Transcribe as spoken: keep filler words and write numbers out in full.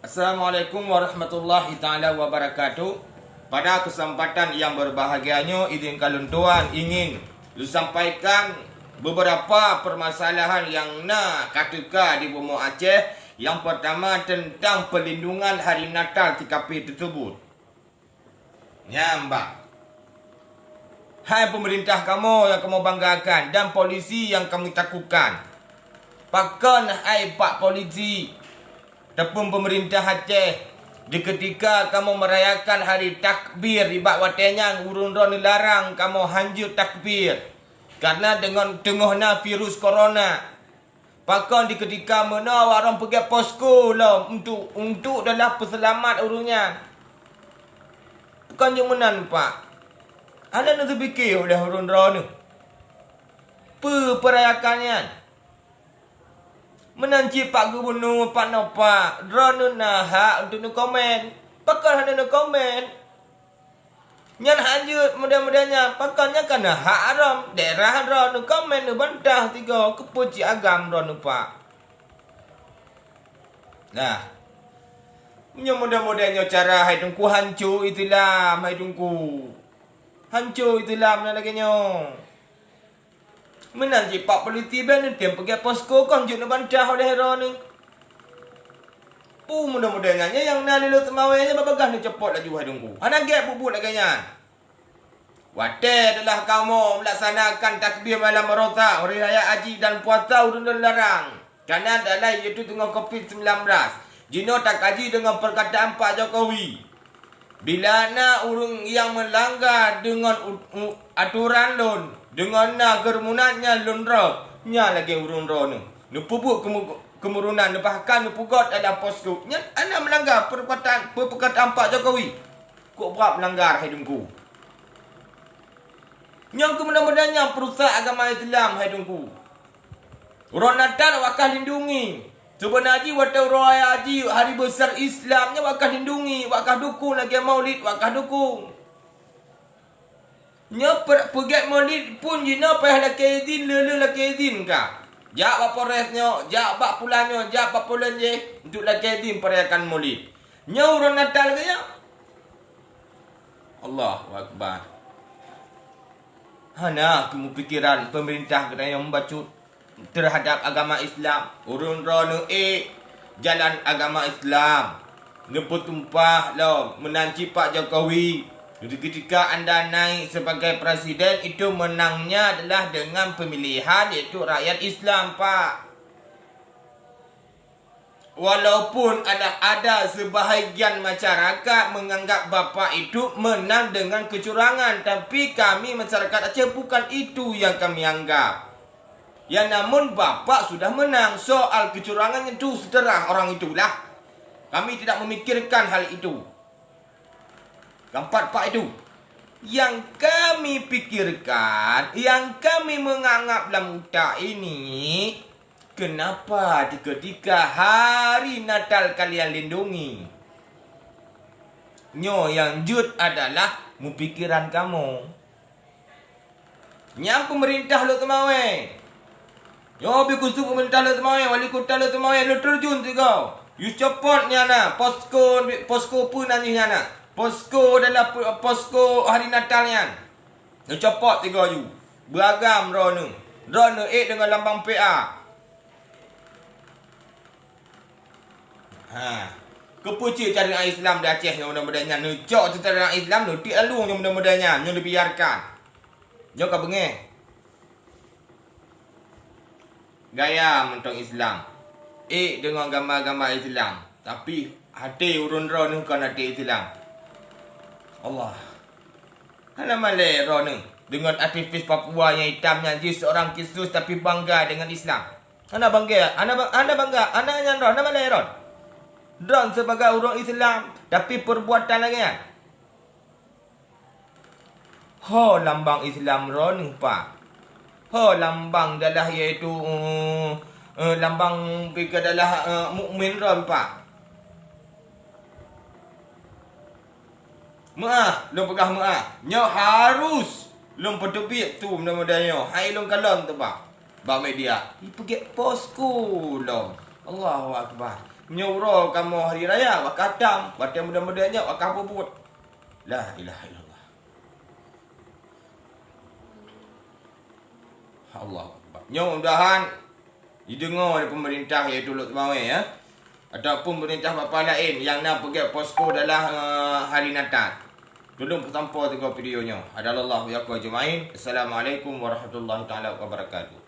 Assalamualaikum warahmatullahi taala wabarakatuh. Pada kesempatan yang berbahagia nyoe, izin ka lôn tuan ingin lôn sampaikan beberapa permasalahan yang na ka teuka di bumoe Aceh. Yang pertama, tentang perlindungan hari Natal si kafé tersebut. Nyan bah. Hai pemerintah kamoe nyang kamoe banggakan dan polisi nyang kamoe takutkan. Pakon hai pak polisi ataupun pemerintah Aceh, di ketika kamoe merayakan hari takbir, di bak watée nyan ureuëng droeneuh larang kamoe hanjeuet takbir, karena deungon teungoh na virus corona. Pakon di ketika meunoe awak droen peugét posko lom untuk, untuk dalam peuseulamat ureuëng nyan? Kon jeuet meunan, Pak. Hana neuteupiké oleh ureuëng droeneuh peue peurayakan nyan. Meunan cit Pak Gubunur, Pak Nopak, droeneuh na hak untuk neukomen. Pakon hana neukomen? Nyan hanjeuet muda-muda nyan, pakon nyan ka na hak droen, daerah droen, neukomen, neubantah sigoe, keupeue cit agam droeneuh, Pak. Nah, meunyoe muda-muda nyoe cara hai Teungku, hanco Islam hai Teungku. Hanco Islam na lagée nyoe. Meunan cit pak polisi bèk neutem peugét posko kon jeuet neubantah oleh droeneuh. Peue muda-muda nyan, nyan nyang na lé lôn teumawé nyan babagah neucopot laju hai Teungku. Hana gét buet-buet lagée nyan. Watée adalah kamoe melaksanakan takbir malam Baroesa, Hari Raya Haji dan Puasa ureuëng larang. Karena dalai yaitu teungoh covid sembilan belas. Jinoe takaji deungon perkataan Pak Jokowi. Bila na ureuëng nyang meulanggar deungon u-, u-, atoran lôn, deungon na keureumunat nyan lôn droe, nyan lagée ureuëng droeneuh. Neupeubuet kemu-, keumurunan, bahkan neupeugét dalam posko. Nyan hana meulanggar peureumpatan, peu-, peukataan Pak Jokowi. Kok brat meulanggar hai Teungku. Nyang keu muda-muda nyang peurusak agama Islam hai Teungku. Uroe Natal awak kah lindungi. Seubeuna jih watée uroe raya jih hari besar Islam nyan awak kah lindungi, awak kah dukung lagée Maulid, awak kah dukung. Nyoe per-, peugét Maulid pun jinoe payah lakée idin, le-le lakée idin ka. Jak bak Polres nyoe, jak bak pulan nyoe, jak bak pulan jéh untuk lakée idin peurayakan Maulid. Nyoe uroe Natal geuh nyoe. Allahu Akbar. Hana keumupikiran peumeurintah geutanyoe bacut teuhadab agama Islam. Ureuëng droeneuh ék jalan agama Islam. Neupeutumpah lom meunan cit Pak Jokowi. Ketika anda naik sebagai presiden, itu menangnya adalah dengan pemilihan, yaitu rakyat Islam, Pak. Walaupun ada, ada sebahagian masyarakat menganggap Bapak itu menang dengan kecurangan, tapi kami masyarakat Aceh bukan itu yang kami anggap. Ya namun Bapak sudah menang, soal kecurangan itu terserah orang itulah. Kami tidak memikirkan hal itu. Keempat, Pak, itu. Yang kami pikirkan, yang kami menganggap dalam utak ini, kenapa di ketika hari Natal kalian lindungi? Nyoe nyang jeuet adalah mupikiran kamoe. Nyang peumeurintah lôn teumawé. Nyoe bit khusus peumeurintah lôn teumawé, wali kota lôn teumawé, lôn teurjun sigoe. Yue copot nyan na, posko, posko peue nan jih nyan na. Posko adalah pe-, posko hari Natal nyan. Lôn copot sigoe yue. Beuagam droeneuh. Droeneuh ék deungon lambang P A. Ha. Keupeue cit syariat Islam di Aceh nyang muda-muda nyan? Neucok syariat Islam, neutiek lalu nyang muda-muda nyan, nyoe dibiarkan. Nyoe ka beungéh. Gaya mantong Islam. Ék deungon gamba-gamba Islam, tapi até ureuëng droeneuh kon até Islam. Allah. Hana malée droeneuh deungon aktivis Papua nyang itam nyan jih seorang Kristus tapi bangga deungon Islam. Hana bangga, hana ba-, hana bangga, hana nyan droen, hana malée droen. Droen sibagai ureuëng Islam, tapi peubuatan lagée nyan. Ho lambang Islam droeneuh, Pak? Ho lambang adalah yaitu, eh, eh, lambang pike adalah, eh, mukmin droen, Pak? Meu'ah, lôn peugah meu'ah. Nyoe harus lôn peuteubiet su muda-muda nyoe. Hai lôn kalon teuh bak, bak media. Ipeugét posko lom. Allahu Akbar. Nyoe uroe kamoe hari raya, bak khatam, watèe muda-muda nyoe bak peubuet. La ilaha illallah. Allahu Akbar. Nyoe mudahan dideungoe lé peumeurintah, yaitu Lhokseumawe, ya. Ataupun peumeurintah bapa laén nyang na peugèt posko dalam, eh, hari Natal. Tulông peusampoe teungoh video nyoe. Hadakallahu wa iyyakum ajmain. Assalamualaikum warahmatullahi taala wabarakatuh.